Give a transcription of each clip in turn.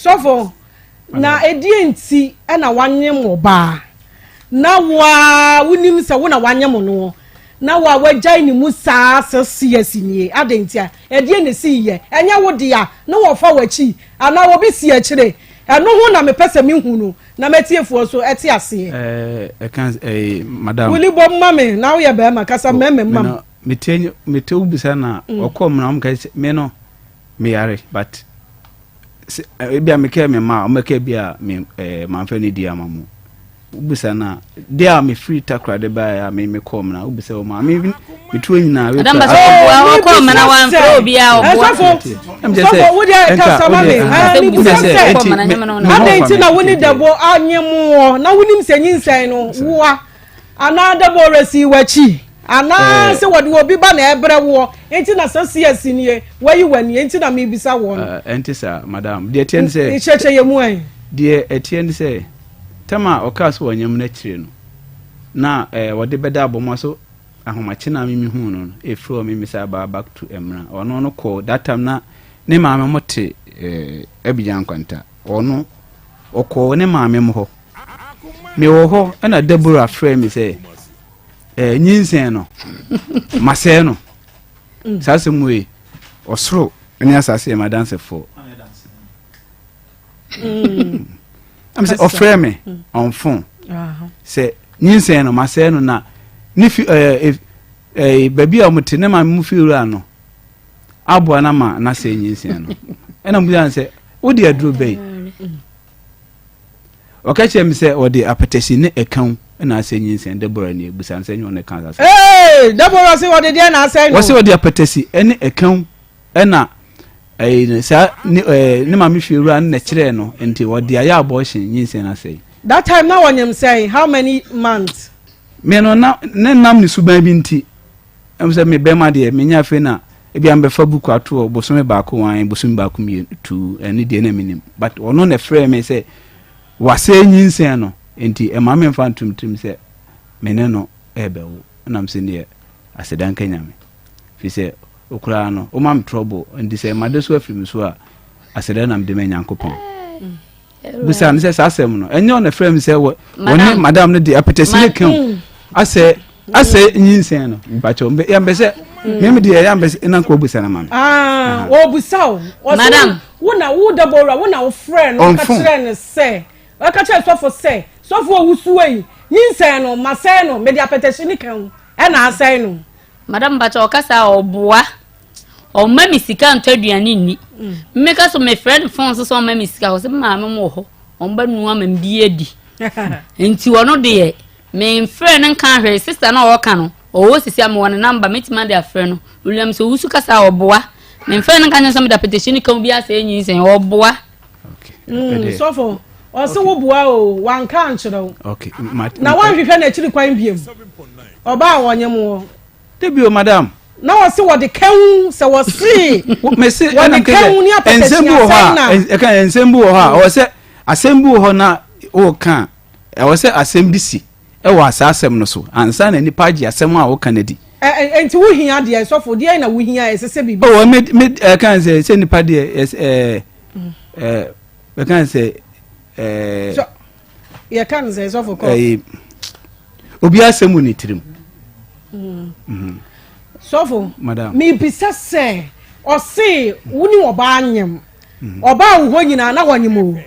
Sɔfo, na ɛdeɛ nti na wanyem ɔbaa na wo ara wonim sɛ wo na wanyem noɔ na wo a wagyae ne mu saa 6 years nie? Adɛn nti a? Ɛdeɛ na ɛsii yɛ? Ɛnyɛ wo dea na wɔfa w'akyi anaa obi si akyire? Ɛno ho na mepɛ sɛ mehu no na matiefoɔ so ɛte aseɛ. Ɛka madam. Wuli bɔ mma me na woyɛ bɛrima kasa mmarima mma m. Mete mete wo bisa na ɔkɔ mu na ɔmo ka sɛ me no meyare, but ebi a mekɛ me ma ɔmɛkɛ bi a me mamfɛ ne di ama mu. Wobisa na de a mefiri Takoradi baeɛ a me mekɔɔ mu na wobisa wɔ mu a me metuo nyinaa. Adam bɛ sɛ ɔboa, ɔkɔɔ mu na wamfrɛ obiara, ɔboa. Sɔfo, sɔfo, wo deɛ kasa ma me. Mebisa sɛ adɛn nti na wo ne Dɛbo anyem woɔ na wonim sɛ nyinsɛn no woa, anaa Dɛbo resi w'akyi, anaa sɛ wɔde obi ba na ɛbrɛ woɔ nti na 6 years nie wayi w'ani nti na mebisa woɔ no? Ɛnte saa, madam. Deɛ ɛteɛ ne sɛ nkyerɛkyerɛ yɛ mu ɛ. Deɛ ɛteɛ ne sɛ tam a ɔkaa so wɔnyam no akyire no na wɔde bɛda abɔmmɔ so ahomakye na mimi hu no no ɛfiri hɔ mimi sɛ aba back to Mmra. Ɔno no kɔɔ that time na ne maame mo te Abidjan Nkwanta. Ɔno ɔkɔɔ ne maame mo hɔ. Mewɔ hɔ ɛna Deborah frɛ me sɛ nyinsɛn no masɛe no. Saa asɛm wei, ɔsoro ne asase yɛ m'adansefoɔ. Ɛm sɛ ɔfrɛ me on phone sɛ nyinsɛn no masɛe no, na ne fi ɛɛ ɛɛ baabi a wɔte ne maame mu fi wura no aboa no ma n'asɛe nyinsɛn no. Ɛna mo bisa sɛ wode aduro bɛyi? Ɔka kyerɛ me sɛ ɔde apɛtɛsi ne ɛkan na asɛ nyinsɛn. Deborah ni, busa nsɛ nyɛ ɔne kan sasa. Ee, Deborah sɛ wɔde deɛ na asɛe no. Wɔsɛ ɔde apɛtɛsi ne ɛkan ɛna ɛyi saa ne ne maame fie wura no na kyerɛɛ no nti wɔde ayɛ abortion, nyinsɛn na asɛe. That time na wɔnyem sɛn? How many months? Me no na ne nam ne suban bi nti ɛm sɛ me bɛrima deɛ menya afei na ebi a mbɛfa buku ato hɔ bosome baako, wan bosome baako, mmienu, tu ɛne deɛ na menim, but ɔno na ɛfrɛ me sɛ wasɛe nyinsɛn no nti ɛma me mfa ntom tirim sɛ me ne no ɛbɛwo. Ɛnam sɛ neɛ aseda nka Nyame firi sɛ okuraa no woma me trouble nti sɛ made so afiri me so a, aseda nam de ma Nyankopɔn. Bisa no sɛ saa asɛm no ɛnyɛ ɔna frɛ me sɛ wɔne madam no de apɛtɛsi ne ka asɛ asɛ nyinsɛn no. Mpakyɛw, yɛmpɛ sɛ meme deɛ yɛmpɛ sɛ na nka ɔbusa no ma me. Ɔbusa o. Madam. Wo na wo Deborah, wo na wo frɛ no ka kyerɛ no sɛ ɔka kyerɛ sɔfo sɛ sɔfo owusuo yi nyinsɛn no masɛe no, mede apɛtɛsi ne ka ho ɛna asɛe no? Madam Bakyɛ, ɔkasa a ɔboa, ɔma me sika ntɔ aduane nni. Mmeka so mefrɛ no phone so sɛ ɔma me sika, ɔsɛ maame mu wɔ hɔ, ɔmo bɛ nua ma bi adi. Nti ɔno deɛ memfrɛ no nka hwee. Sister na ɔka no ɔwɔ sisi a mewɔ ne number, mɛtumi ade afrɛ no. William sɛ owusu kasa a ɔboa, memfrɛ no nka nyɛ sɛ mede apɛtɛhyɛ ne ka bi asɛ nyinsɛn, ɔboa. Sɔfo, ɔsɛ wo boa o, wanka ankyerɛ wo na wanhwehwɛ n'akyiri kwan biem ɔbaa a wɔnyem wɔ. Debi o, madam. Na wɔse wɔde kɛn sɛ wɔse wɔde kɛn ne apɛtɛhyɛ asɛn na. Ɛka nsɛm bi wɔ hɔ a ɛwɔ sɛ asɛm bi wɔ hɔ na wɔka, ɛwɔ sɛ asɛm bi si ɛwɔ asa asɛm no so ansa na nipa agye asɛm a wɔka no di. Ɛ nti wohia deɛ, sɔfo, deɛ na wohia ɛsɛ sɛ biribi. Ɔwɔ me ɛka sɛ nipa deɛ ɛɛ ɛka sɛ ɛɛ. Yɛka no sɛ sɔfo kɔ. Ɛyi obi asɛm wɔ ne tirim. Sɔfo. Madam. Mibisa sɛ ɔse wo ne ɔbaa nyem, ɔbaa wo hɔ nyinaa na wɔnyem o,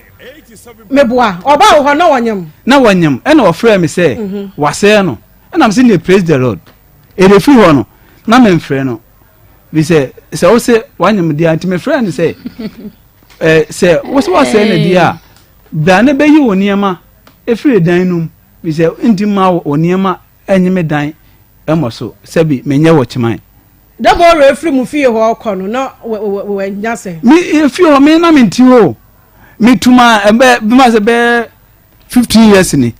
meboa? Ɔbaa wo hɔ na wɔnyem? Na wɔnyem, ɛna ɔfrɛ me sɛ wasɛe no, ɛna m sɛ ne praise the Lord. Ɛde firi hɔ no na memfrɛ no bi sɛ wo sɛ wanyem deɛ, nti mefrɛ no sɛ sɛ wo sɛ wasɛe no deɛ a, bra ne bɛyi wo nneɛma ɛfiri dan no mu bi sɛ nti ma wo nneɛma ɛnye me dan ɛmmɔ so sɛbi menyɛ wɔ kyeman. Deborah efiri mu fie hɔ kɔ no na wanya sɛ. Me efie hɔ me na me nti hɔ metuma ɛbɛ bɛma sɛ bɛɛ 15 years ni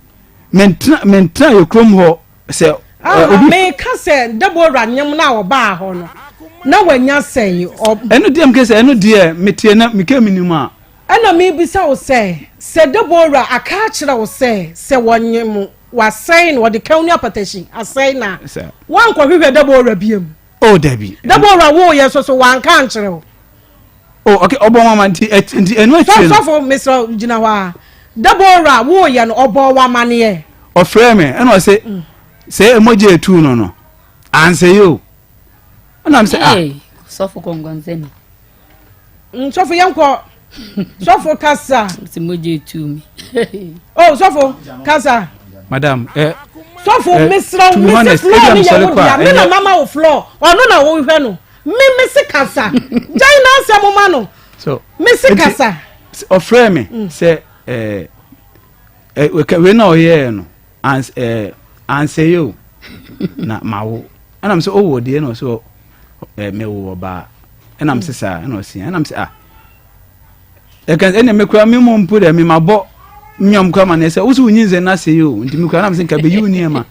mentena mentena yɛ kurom hɔ sɛ. Obi meka sɛ Deborah nyem na ɔbaa hɔ no na wanya sɛ. Ɛno deɛ meka sɛ ɛno deɛ metie na meka mi nim a. Ɛna mebisa wo sɛ Deborah aka akyerɛ wo sɛ wɔnyem wasɛe no, wɔde kɛw ne apatahyi asɛe na wankɔhwehwɛ Deborah biam? Oh, dabi. Deborah wo yɛ so wanka ankyerɛ wo? Oh, okay, ɔbɔ wɔn ama nti nti ɛnu akyire no. Sɔfo mesrɛ gyina hɔ a Deborah woyɛ no ɔbɔ wɔn amaneɛ. Ɔfrɛ me ɛna ɔsɛ mm. sɛ emogya etu no no ansɛ yi o ɛna mi sɛ ah. Sɔfo kɔnkɔnsɛni. Mm, sɔfo yɛn kɔ sɔfo kasa. Sɛ mogya etu mi. Oh, sɔfo kasa. Madam ɛ. Eh, sɔfo eh, mesrɛ wo mese floor ne yɛ wo dea me na mama wo floor ɔno na wohwɛ no me mese kasa gyan na asɛm ma no so mese kasa. Ɔfrɛ me mm. sɛ ɛɛ eh, ɛ wei na ɔyɛɛ no ans ɛɛ ansɛe o na ma wo ɛna m sɛ ɔwɔ deɛ na ɔsɛ ɛɛ mɛwo ɔbaa ɛna m sɛ saa ɛna ɔsi ɛna m sɛ ah ɛka ɛna me kura me mu mpo dɛ me ma bɔ nyɔm kura ma ne sɛ wosi wonyi nsɛn na sɛ o nti me kura na m sɛ nka bɛyi wo nneɛma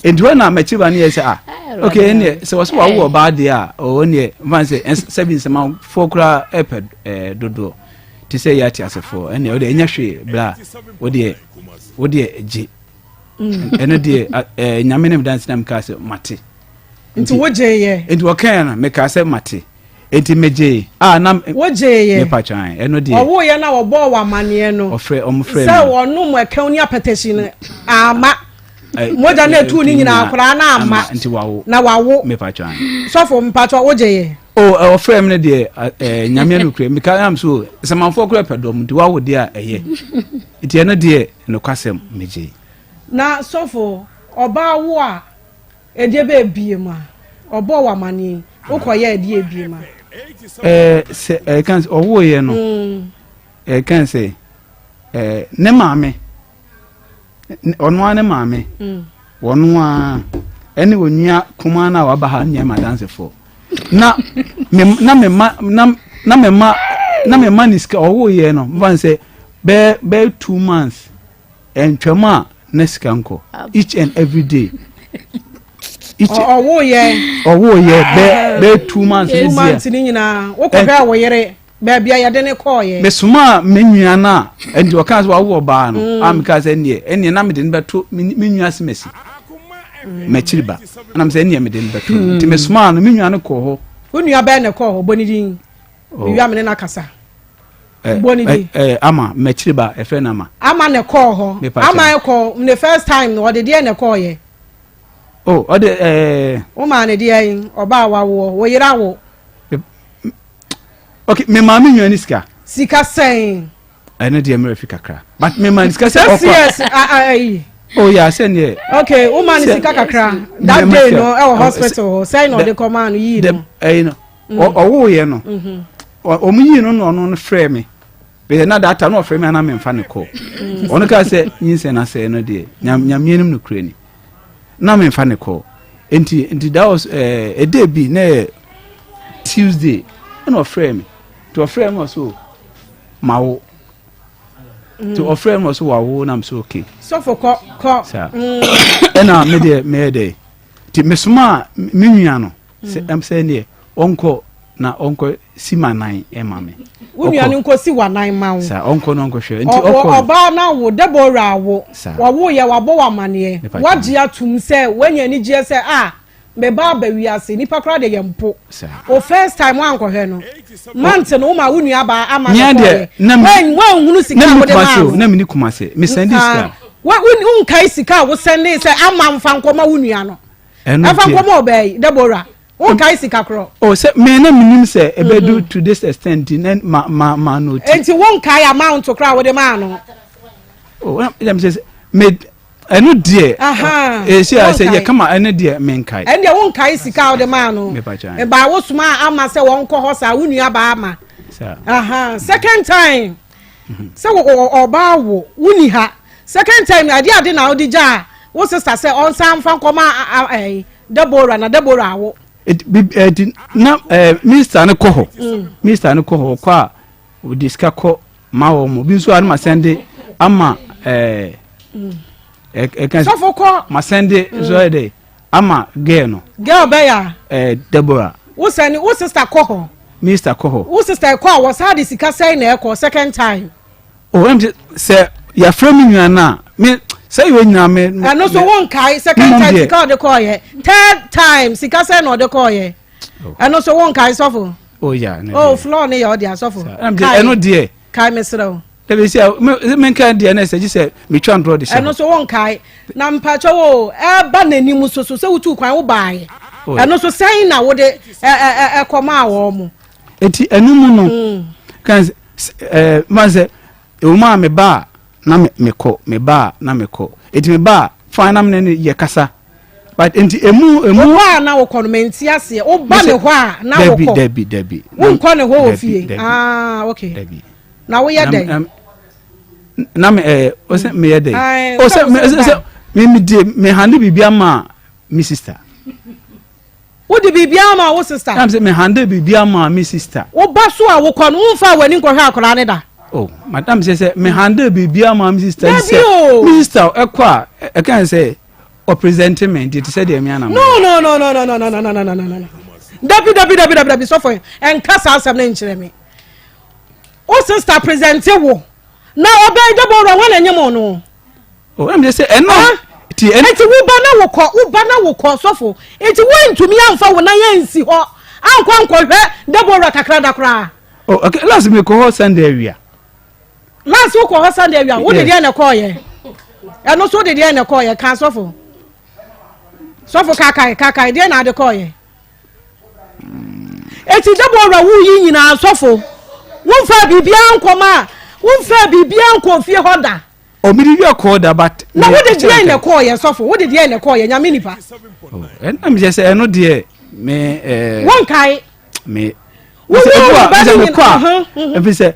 nti hɔ na mɛkyi ba ne yɛ sɛ ah ok ɛneɛ sɛ wɔsɛ wawo ɔbaa deɛ a ɔwɔ neɛ mfa sɛ sɛbi nsɛmafoɔ koraa ɛpɛ ɛɛ dodoɔ te sɛ yɛ ate asefoɔ ɛneɛ ɔdeɛ ɛnyɛ hwee bla wodeɛ wodeɛ gye mm. ɛno deɛ ɛɛ nyame ne me dansi na mekaa sɛ mate nti wogyeeɛ nti wɔkae no mekaa sɛ mate nti megyee a na wogyeeɛ mepa kyan ɛno deɛ ɔwoeɛ na wɔbɔɔ wɔ amanneɛ no ɔfrɛ ɔmo frɛ sɛ wɔnom ɛkɛw ne apɛtɛhyi no ama mogya no ɛtuu ne nyinaa koraa na ama nti wawo na wawo mepa kyan sɔfo mpatwɔ wogyeeɛ o ɔfrɛ me no deɛ ɛɛ nyame no kura meka am so sɛmanfoɔ kura pɛ dɔm nti wawo deɛ a ɛyɛ nti ɛno deɛ nokwasɛm megyee na sɔfo ɔbaa wo a Ɛdeɛ bɛɛ biem a ɔbɔɔ wo amaneɛ yi wokɔyɛɛ ɛdeɛ biem a. Ɛɛ sɛ ɛka sɛ ɔwoeɛ no ɛka mm. sɛ ɛɛ ne maame ɔno ara ne maame mm. ɔno ara ɛne onua kumaa no a waba ha nyɛ ma dansefoɔ na me na me ma na na me ma na me ma ne sika ɔwoeɛ no nfa sɛ bɛɛ bɛɛ 2 months. Ɛntwam a na sika nkɔ each and every day. Ɔwɔ yɛ. Ɔwɔ yɛ bɛɛ bɛɛ 2 months. 2 months ni nyinaa wokɔ hwɛ wo yere baabi a yɛde ne kɔɔ yɛ. Mesoma me nua no a ɛnti ɔka sɛ wawo ɔbaa no mm. a meka sɛ ɛneɛ ɛneɛ na mede no bɛto me nua se masi m'akyiri ba ɛna mesɛ ɛneɛ mede no bɛto no nti mm. mesomaa no me nua no kɔɔ hɔ. Wo nua bɛɛ na ɛkɔɔ hɔ bɔ ne din. Oh. Mewia me ne no akasa. Eh, bɔ ne din. Eh, eh, ama m'akyiri ba ɛfrɛ no ama. Ama na ɛkɔɔ hɔ. Ama ɛkɔ ne first time no ɔde deɛ na ɛkɔɔ yɛ. Oh ɔde ɛɛ. Eh. Wo maa ne deɛ yi ɔbaa wawoɔ wo yere awo. Ok me maa me nua ne sika. Sika sɛn. Ɛno deɛ mmerɛ fi kakra but me maa ne sika sɛ ɔkɔ. Six years ayi. Oh yeah sɛ neɛ. Ok wo maa ne sika kakra that day no ɛwɔ hospital hɔ sɛn na ɔde kɔ maa no yii no. Ɛyi no. Ɔwoeɛ no ɔmo yii no na ɔno no frɛɛ me bɛyɛ na data na ɔfrɛ me ana memfa ne kɔ ɔno kaa sɛ nyinsɛn asɛe no deɛ nyameɛ nim nokorɛ ni na memfa ne kɔ nti nti that was eh, a day bi na yɛ Tuesday ɛna ɔfrɛ me nti ɔfrɛ me ɔso ma wo nti ɔfrɛ me ɔso wawo na m so okay sɔfo kɔ kɔ saa ɛna me deɛ meyɛ dɛ nti mesomaa me nua no Sɛ ɛm sɛ neɛ ɔnkɔ na ɔnkɔ si ma nan ɛma me. Wo nua no nkɔ si wa nan ma wo. Sa ɔnkɔ na ɔnkɔ hwɛ nti ɔkɔ. Ɔbaa na wo Deborah awo. Wɔwo yɛ wabɔ wo amaneɛ. Wagye atum sɛ wanya anigyeɛ sɛ ah me ba aba wiase nipa koraa deɛ yɛ mpo. O first time wankɔhwɛ no month no wo ma wo nua baa ama no kɔɔyɛ. Wanhunu sika a wode maa no. Na meni Kumase me sɛnde sika. Wonkae sika a wo sɛnde sɛ ama mfa nkɔma wo nua no. Ɛno Ɛfa deɛ. nkɔmɔ ɔbaa yi, Deborah. Wonkae sika korɔ. Oh, sɛ me na menim sɛ ɛbɛdu mm-hmm. to this extent na ma ma ma no ti. Enti wonkae amount koraa a wode maa no. Oh, ɛna sɛ me ɛno deɛ. Ɛsi a sɛ yɛ kama ɛno deɛ menkae. Ɛno deɛ wonkae sika a wode maa no. Ɛbaa wo soma ama sɛ wɔnkɔ hɔ saa wo nua baa ama. Second time. Sɛ ɔbaa wo wonni ha. Second time adeɛ ade na wode gyaa wo sister sɛ ɔnsan mfa nkɔma ɛyi Deborah na Deborah awo. Ɛti na ɛɛ minista no kɔ hɔ mm. minista no kɔ hɔ ɔkɔ a ɔde sika kɔ ma wɔn mo bi nso a no ma sɛnde ama ɛɛ ɛka sɔfo kɔ ma sɛnde nso ɛyɛ dɛ ama girl no. Girl bɛyɛ a. Ɛɛ Deborah. Wo sɛne wo sister kɔ hɔ. Minista kɔ hɔ. Wo sister kɔ a wɔsan de sika sɛn na ɛkɔ second time. Oh, ɛm sɛ yɛafrɛ me nua no a me sɛ yɛ nyinaa me. Ɛno so wo nkae second time sika ɔde kɔɔyɛ third time sika sɛn na ɔde kɔɔyɛ ɛno so wo nkae sɔfo. Oh yeah. Oh floor ne yɛ ɔde asɔfo. Ɛno deɛ. Kae mesrɛ wo. Dabi sɛ menkae deɛ na ɛsɛ gye sɛ metwa ntorɔ de hyɛ. Ɛno so wonkae. Na mpakyɛ wo ɛba n'anim so so sɛ wotu kwan wo baeɛ. Oh, ɛno so sɛn na wode ɛkɔmaa wɔn mo. Eti ɛno mu no mm. kan ɛɛ ma sɛ ɛwɔ mu a meba a na mekɔ meba a na mekɔ eti meba a fan na mene ne yɛ kasa but nti emu emu. Woba a na wokɔ no mɛnti aseɛ woba ne hɔ a na wokɔ. Dabi dabi dabi. Wonkɔ ne hɔ wɔ fie ah okay. Dabi. Na woyɛ dɛn? Na me ɛɛ ɔsɛ meyɛ dɛn? Ɔsɛ me sɛ me me die me hande biribi ama me sister. Wode biribi ama wo sister? Na sɛ me hande biribi ama me sister. Woba so a wokɔ no womfa w'ani nkɔhwɛ akwadaa ne da. Oh, madam sɛ sɛ me hande biribi ama me sister. Dabi o. Me sister ɛkɔ a ɛka sɛ ɔpresente me nti te sɛ deɛ me anam. No no no no no no no no no no no no. Dabi dabi dabi dabi dabi sɔfo ɛnka saa asɛm no nkyerɛ me. Wo sister presente wo na ɔbɛn dɛ bɔwura hɔ na ɛnyɛ mo no. O ɛm sɛ ɛno ah! ti ɛn. Eti wo ba na wo kɔ wo ba na wo kɔ sɔfo eti wo ntumi anfa wo nan ansi hɔ ankɔ ankɔhwɛ dɛ bɔwura kakra da koraa. Oh okay last mi kɔ hɔ Sunday awia. Last wo kɔ hɔ Sunday awia wo de deɛ na ɛkɔɔ yɛ ɛno so wo de deɛ na ɛkɔɔ yɛ kan sɔfo sɔfo kakae kakae deɛ na ade kɔɔ yɛ. Eti Deborah wu yi nyinaa sɔfo, womfaa biribiara nkɔma a, womfaa biribiara nkɔɔ fie hɔ da. Oh, mede dua kɔɔ da but. Na wode deɛn na ɛkɔɔ yɛ sɔfo, wode deɛn na ɛkɔɔ yɛ nyame nipa. Oh, ɛna mehyɛ sɛ ɛno deɛ me ɛɛ. Wonkae. Me. Wo wo ba ne nyina. Mekɔ a, ɛfiri sɛ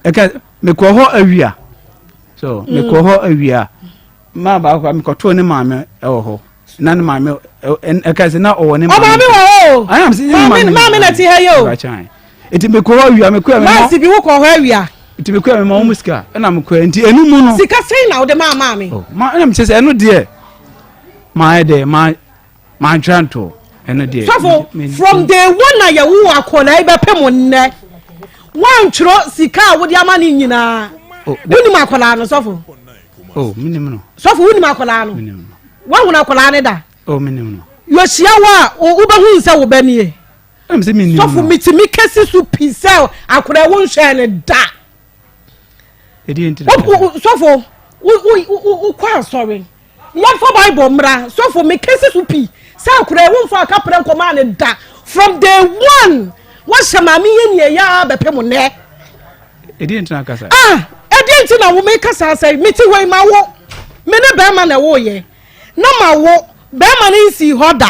ɛka mekɔ hɔ awia. So mekɔ hɔ awia. Maa baako a mekɔtoo ne maame ɛwɔ hɔ. na ne maame ɛka sɛ na ɔwɔ ne maame. Ɔmaame wɔ hɔ o. Ayam sɛ ne maame maame na ti ha yi o. Eti mekɔ hɔ awia mekɔ yɛ mema. Maasi bi wokɔ hɔ awia. Eti mekɔ yɛ mema wɔn sika ɛna mekɔ yɛ nti ɛnu mu no. Sika sɛn na wode maa maame. Oh, ma ɛna mesɛ sɛ ɛno deɛ maa yɛ dɛ maa maa ntwa nto ɛno deɛ. Sɔfo from day one na yɛ wo akɔla yi bɛpɛ mo nnɛ wantwerɛ sika a wode ama ne nyinaa. Oh, wonim akɔla no sɔfo. Oh, menim no. Sɔfo wonim akwadaa no? Menim no. Woahunu akwadaa no da? Oh, menim no. Yɔhyia wo a wobɛhu sɛ wo ba nie. Ɛm sɛ menim no. Sɔfo metumi kɛsi so pi sɛ akwadaa wo nhwɛɛ no da. Ɛdeɛ nti na. Sɔfo wokɔ asɔre. Yɛmfa Bible mmra. Sɔfo mekɛsi so pi sɛ akwadaa wo mfa akaprɛ nkɔmaa no da. From day one wɔhyɛ maame yɛ nie yɛ a bɛpɛ mo nɛ. Ɛdeɛ nti na kasa. Ah, ɛdeɛ nti na wo meka saa sɛ mete hɔ yi ma wo me ne bɛrima na ɛwo yɛ na ma wo bɛrima no nsi hɔ da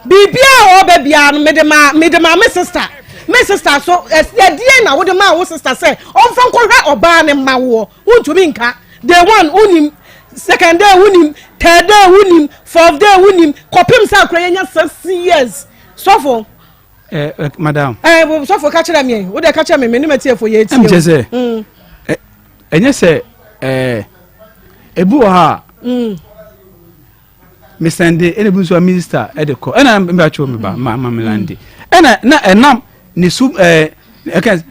biribiara a ɔbɛ biara no mede ma mede ma me sista me sista so ɛdeɛ na wode ma wo sista sɛ ɔmfa nkɔhwɛ ɔbaa ne mma woɔ wontumi nka day one wonim second day wonim third day wonim fourth day wonim kɔpem sɛ akora yɛnya 6 years sɔfo. Eh, eh, madam. Eh, sɔfo ka kyerɛ me wo de ka kyerɛ me me ne matiefo yɛ tie. Ɛm kyɛ sɛ. Mm. Ɛnyɛ sɛ ɛɛ ebi wɔ ha a. Mm. Mesɛnde ɛna ebi nso a minista ɛde kɔ ɛna mbɛ atwa mi ba ma ma melande ɛna na ɛnam ne su ɛɛ ɛka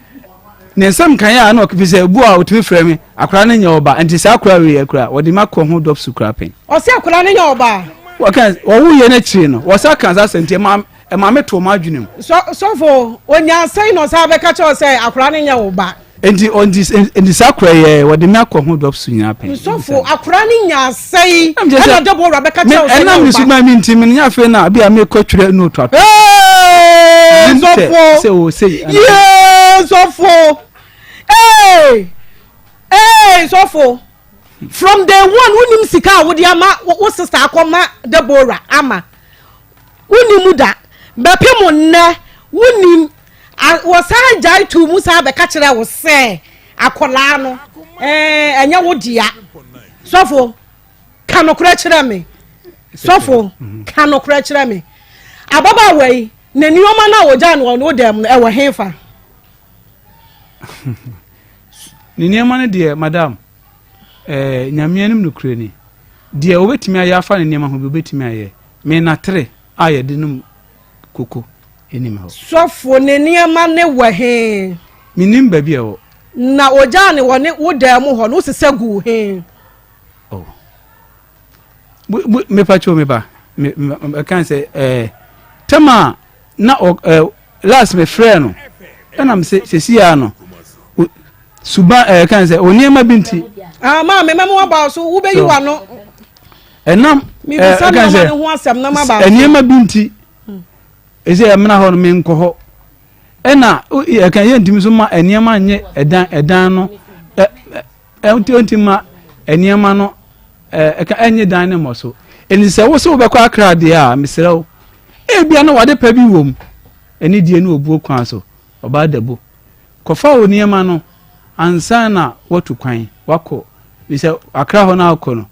ne nsɛm kan a ɛna ɔkè sɛ ebu a otumi frɛ mi akora ne nyɛ ɔba nti saa akora wei akora wɔde ma kɔ ho dɔp su kora pɛn. Ɔsɛ akora ne nyɛ ɔba. Wɔka wɔwo yɛ n'akyire no wɔsa kan saa sɛ nti ɛma Ɛma me too m'adwene mu. Sɔ sɔfo, onya sɛn na ɔsan bɛka kyerɛ wo sɛ akwadaa no nyɛ wo ba? Enti ɔnti enti saa akwadaa yi ɛ wɔde me akɔ ho dɔp so nyinaa pɛn. Sɔfo, akwadaa no nya sɛn ɛna Deborah bɛka kyerɛ wo sɛ nyɛ wo ba? Ɛnam ne suban mi nti me nya afei na bi a mekɔ twerɛ note ato. Ee sɔfo. Sɛ o sei. Yee sɔfo. Ee ee sɔfo. From day one wonim sika a wode ama wo sister akɔma Deborah ama. Wonni mu da. Bɛpem nnɛ, wonnim. A, wɔsan gyae too mu san bɛka kyerɛɛ wo sɛ akwadaa no, ɛɛ, ɛnyɛ wo dea. Sɔfo, ka nokorɛ kyerɛ me. Sɔfo, ka nokorɛ kyerɛ me. Ababaawa yi, ne nneɛma no a wɔgyaa no wɔ wo dan mu no, ɛwɔ hefa? Ne nneɛma no deɛ, madam, ɛɛ, Nyame anim nokorɛ ni. Deɛ wɔbɛtumi ayɛ afa ne nneɛma ho bi, wɔbɛtumi ayɛ. Me natere a yɛde nom koko nnim hɔ. Sɔfo, ne nneɛma ne wɔ he? Mennim baabi a ɛwɔ. Na ogyaa ne wɔ ne wo dan mu hɔ no, wosesa guu he? Oh. Bu, bu, mepa kyɛw me ba. Me, me, me, kan sɛ, eh, tɛm a na ɔ, eh, last me frɛ no. Ɛna me se sɛsi a no suban ɛɛ kan sɛ nneɛma bi nti. Ah maame mɛmo aba so wobɛyi w'ano. Ɛnam ɛɛ kan sɛ nneɛma bi nti ɛsɛ ɛmena hɔ no menkɔ hɔ ɛna ɛka yɛ ntumi so ma nneɛma nyɛ ɛdan ɛdan no ɛ ɛ ntumi ma nneɛma no ɛka ɛnyɛ dan no mmɔ so ɛni sɛ wo sɛ wobɛkɔ akra deɛ a mesrɛ wo ebia na wade pa bi wɔ mu Anidie ne obuo kwan so, ɔbaa dabo. Kɔfa wo nneɛma no ansa na woatu kwan wakɔ, ɛfiri sɛ Accra hɔ no a wokɔ no,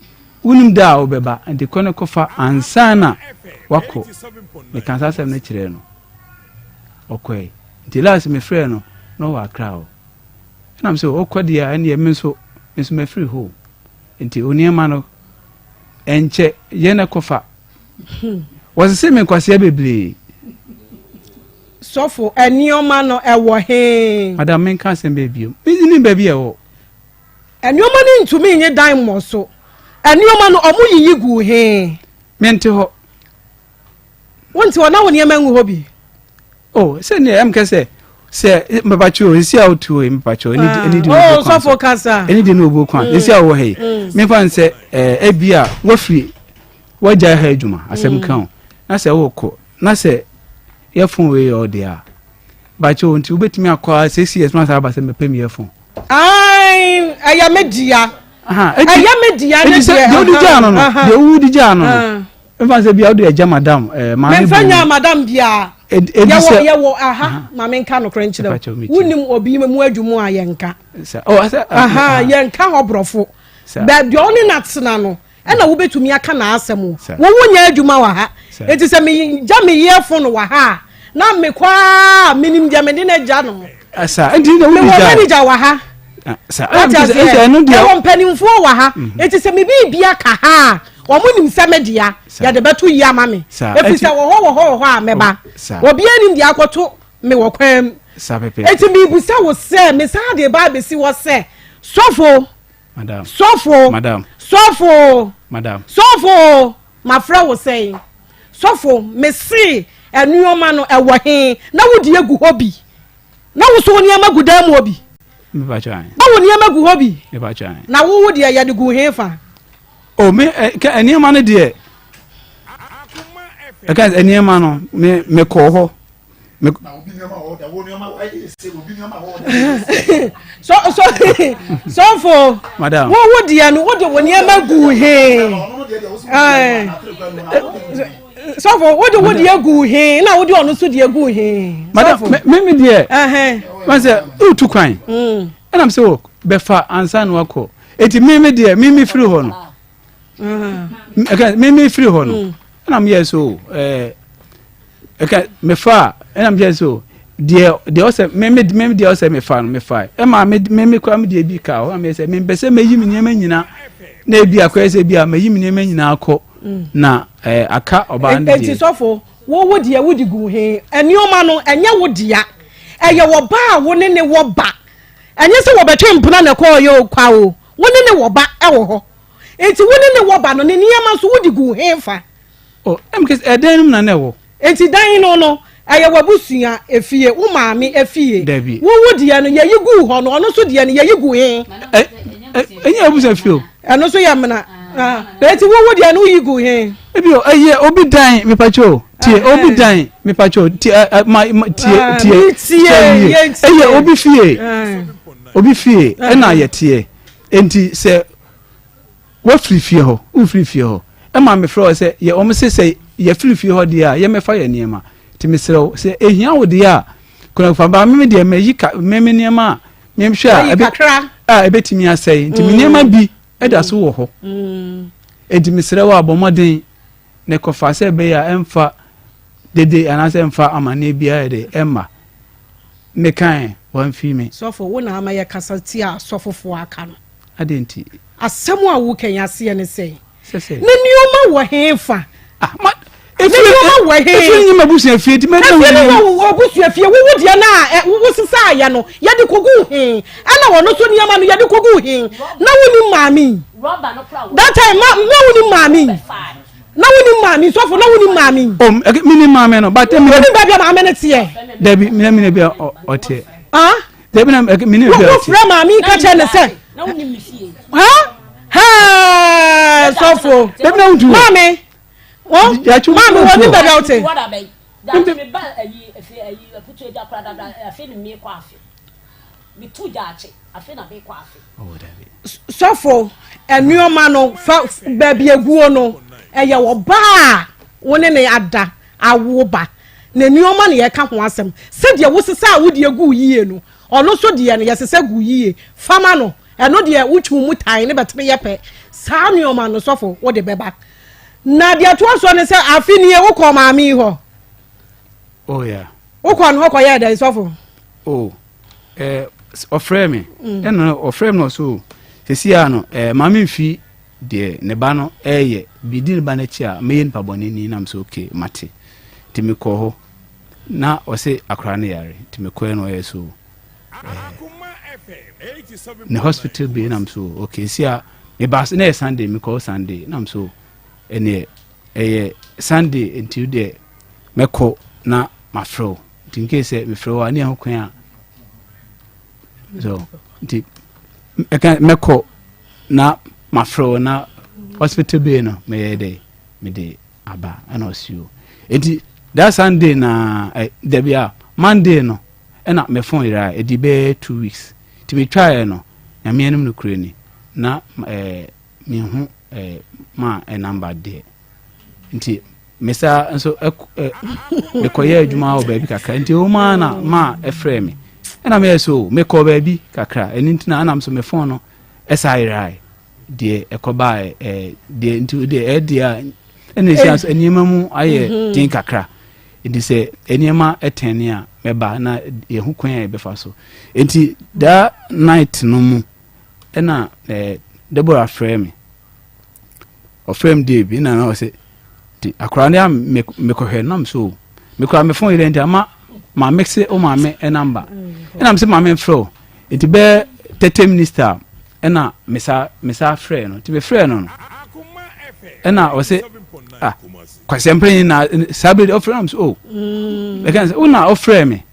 wonnim da a wobɛba, nti kɔ ne kɔfa ansa na wakɔ. Mekaa saa asɛm no kyerɛɛ no, ɔkɔe. Nti last mefrɛɛ no, na ɔwɔ Accra hɔ. Ɛna me sɛ, wokɔ deɛ a, ɛnneɛ me nso, me nso mafiri hɔ o. Nti wo nneɛma no, ɛnkyɛ yɛ na kɔfa. Wɔsese me nkwasea bebree. Sɔfo, nneɛma no ɛwɔ he? Madam, menka asɛm bɛɛ bio. Mennim baabi a ɛwɔ. Nneɛma no ntumi nye dan mmɔ so. Nneɛma no, ɔmo yiyi guu he? Mente hɔ. Wonte hɔ na wo nneɛma ngu hɔ bi? Oh, sɛ nea ɛm kɛ sɛ sɛ mpapakyɛ o esi a wotu o mpapakyɛ o ɛni di na obuo kwan so ɛni di na obuo kwan esi a wɔ ha yi mefa n sɛ ɛɛ ebi a wafiri wagya ha adwuma asɛm ka o na sɛ wokɔ na sɛ yɛ fon wei yɛ ɔde a bakyɛ o nti wobɛtumi akɔ a sɛ si ɛsoma saa aba sɛ mepɛ mi yɛ fon. Ɛyɛ me dea ɛyɛ me dea ne deɛ deɛ wodi gyaa no no deɛ wodi gyaa no no. Nfa sɛ bia wode agya madam eh, maame Memfa nyaa madam biara. Yɛwɔ yɛwɔ aha ma menka nokorɛ nkyerɛ wo. Wonim obi mu adwuma a yɛnka. Oh, aha yɛnka hɔ borɔfo. Baabi a ɔne na tena no ɛna wobɛtumi aka n'asɛm o. Wo wonyɛ adwuma wɔ ha. Enti sɛ megya me yɛfo no wɔ ha a na mekɔ a menim deɛ mede no agya no. Mewɔ manager wɔ ha. Wate aseɛ? Ɛwɔ mpanimfoɔ wɔ ha. Enti sɛ me biribi aka ha a, wɔn nim sɛ me dea, yɛde bɛto yi ama me. Ɛfiri sɛ wɔ hɔ wɔ hɔ wɔ hɔ a mɛba. Obiara nim deɛ akɔto me wɔ kwan mu. Enti merebisa wo sɛ, mesan de ba abɛsi hɔ sɛ, sɔfo, sɔfo, sɔfo, sɔfo, mafrɛ wo sɛn? Sɔfo, mese nneɛma no ɛwɔ he na wode agu hɔ bi? Na wo so wo nneɛma gu dan mu hɔ bi? Na wo nneɛma gu hɔ bi? Na wo wo deɛ yɛde gu he fa? O me ɛ nneɛma no deɛ ɛka nneɛma no me mekɔɔ hɔ. So so sɔfo wo wo deɛ no wode wo nneɛma gu he sɔfo wode wo deɛ gu he na wode ɔno nso deɛ gu he. Madam me me deɛ wɔn sɛ wotu kwan ɛnam sɛ wɔ bɛfa ansa na wakɔ eti me me deɛ me me firi hɔ no ɛka me me firi hɔ no ɛna me yɛ so ɛɛ ɛka me fa ɛna me yɛ so deɛ deɛ ɔsɛ me me me deɛ ɔsɛ me fa no me fa ɛma me me me kura me deɛ bi ka hɔ ɛna me yɛ sɛ me mpɛ sɛ meyi me nneɛma nyinaa na ebi akɔyɛ sɛ ebi a meyi me nneɛma nyinaa kɔ na ɛɛ aka ɔbaa no deɛ. Eti sɔfo wo wo deɛ wodi gu he nneɛma no ɛnyɛ wo dea ɛyɛ wɔ ba a wo ne ne wɔ ba ɛnyɛ sɛ wɔbɛtwe mpena na ɛkɔɔ yɛ kwa o wo ne ne wɔ ba ɛwɔ hɔ Enti wo ne ne wɔ ba no, ne nneɛma nso wode guu hefa? Oh, ɛm kɛ ɛdan no mu na na ɛwɔ. Enti dan no no, ɛyɛ w'abusua efie, wo maame efie. Dabi. Wo wo deɛ no, yɛyi guu hɔ no, ɔno nso deɛ no, yɛyi gu he? Ɛ, ɛ, ɛnyɛ abusua fie o. Ɛno nso yɛ mena. Ah, enti wo wo deɛ no, woyi guu he? Ebi o, ɛyɛ obi dan, mepakyɛ o, tie, obi dan, mepakyɛ o, tie, ɛ, ma, ma, tie, tie, tie, yie. Ɛyɛ obi fie, obi fie, ɛna yɛteɛ. Enti sɛ woafiri fie hɔ, wofiri fie hɔ, ɛma mefrɛ wo sɛ yɛ wɔn se sɛ yɛfiri fie hɔ deɛ a yɛmmɛfa yɛn nneɛma. Nti mesrɛ wo sɛ ehia wo deɛ a kɔnɔfa ba me deɛ mayi ka me me nneɛma a mehwɛ a ɛbɛ a ɛbɛtumi asɛe nti me nneɛma bi ɛda so wɔ hɔ. Enti mesrɛ wo a bɔ mmɔden na kɔfa sɛ ɛbɛyɛ a ɛmfa dede anaasɛ ɛmfa amanneɛ biara de ɛmma. Mekae, wamfi me. Sɔfo, wo na ama yɛkasa tia asɔfofoɔ aka no. Adɛn nti? Asɛm a woka yi aseɛ ne sɛn? Sɛ sɛ. Ne nneɛma wɔ he fa? Ah, ma, ne nneɛma wɔ he? Efie no nyɛ m'abusua fie, nti mɛdɛn Efie no wɔ wo abusua fie, wo wo deɛ no a wo sesaeɛ no, yɛde kɔguu he? Ɛna ɔno nso nneɛma no, yɛde kɔguu he? Na wonim maame yi? That time, ma, na wonim maame yi? Na wonim maame sɔfo na wonim maame. O oh, mi ni maame no but mi. Wonim baabi a maame no teɛ. Dabi mi na mi na bi a ɔteɛ. Ah. Dabi na mi ni bi a ɔteɛ. Wofrɛ maame ka kyerɛ ne sɛ. Ha hɛɛ sɔfo. Dabi na wotu. Maame. Maame wonim baabi a ɔte. Sɔfo, nneɛma no fa baabi eguo no, ɛyɛ ɔbaa a wo ne ne ada awo ba na nneɛma na yɛka ho asɛm. Sɛdeɛ wosesa a wode egu yie no, ɔno nso deɛ no yɛsesa gu yie fama no. Ɛno deɛ wotwi mu tan ne bɛtene yɛ pɛ. Saa nneɛma no sɔfo wode bɛba. Na deɛ ɛtoa soɔ ne sɛ afe nie wokɔ maame yi hɔ. Oh yeah. Wokɔ no hɔ kɔyɛɛ dɛn sɔfo? Oh. Eh, ɔfrɛ me mm. ɛna ɔfrɛ me na ɔso sɛsi a no eh, maame mfi deɛ ne ba no ɛyɛ bidi ne ba no akyi a mɛyɛ nipa bɔne ni nam sɛ okay mate nti mekɔ hɔ na ɔse akora no yare nti mekɔɛ no ɔyɛ so eh, ne hospital bi nam so okay si a meba na yɛ Sunday mekɔ Sunday nam so ɛneɛ ɛyɛ Sunday nti deɛ mɛkɔ na mafrɛ wo nti nkei sɛ mefrɛ wo a ne ɛho kwan a so nti ɛka mɛkɔ na mafrɛ wo na hospital bay no mɛyɛ dɛ mede aba ɛna ɔsi o nti that Sunday na ɛ dabi a Monday no ɛna me phone yera ɛdi bɛyɛ 2 weeks nti metwaeɛ no, Nyame anim no kure ni na mehu ma number deɛ nti mesa nso mekɔyɛ adwuma wɔ baabi kakra nti ɛwɔ mu a na ma ɛfrɛ me ɛna meyɛ so mekɔ baabi kakra. Ɛno nti na ɛnam so me phone no ɛsa yerae deɛ ɛkɔbaa deɛ nti deɛ ɛdeɛ a ɛna ɛsia nso nneɛma mu ayɛ den kakra nti sɛ nneɛma ɛtɛn a mɛba na yɛho kwan a yɛbɛfa so. Nti that night no mu ɛna Deborah frɛ me, ɔfrɛ me deɛ bi na na ɔsɛ nti akwaraa no a mekɔhwɛ nam so mekora me phone yɛrɛ nti ama maame se o maame number ɛna me sɛ maame mfrɛ o nti bɛɛ 30 minutes ɛna mesa frɛ no nti mefrɛ no ɛna ɔsɛ, ah, kwasi mpere na saa bere ɔfrɛ nam so o ɛka sɛ wo na ɔfrɛ me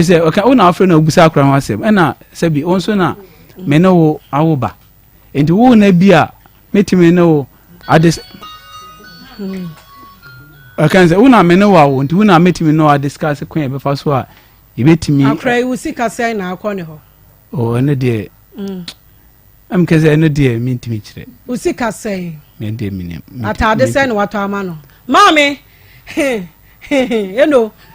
sɛ ɔka wo na ɔfrɛ na obusa akora ho asɛm ɛna sɛbi wo nso na me ne wo awo ba nti wo na bi a metumi ne wo ade ɔka sɛ wo na me ne wo awo nti wo na metumi ne wo adiscuss kwan yɛ bɛfa so a yɛbɛtumi. Akora yi, wo sika sɛn na akɔ ne hɔ? O, ɛno deɛ ɛm kɛ sɛ ɛno deɛ mentumi kyerɛ. Wo sika sɛn? Me deɛ menim. Atade sɛn na watɔ ama no, maame? Eno.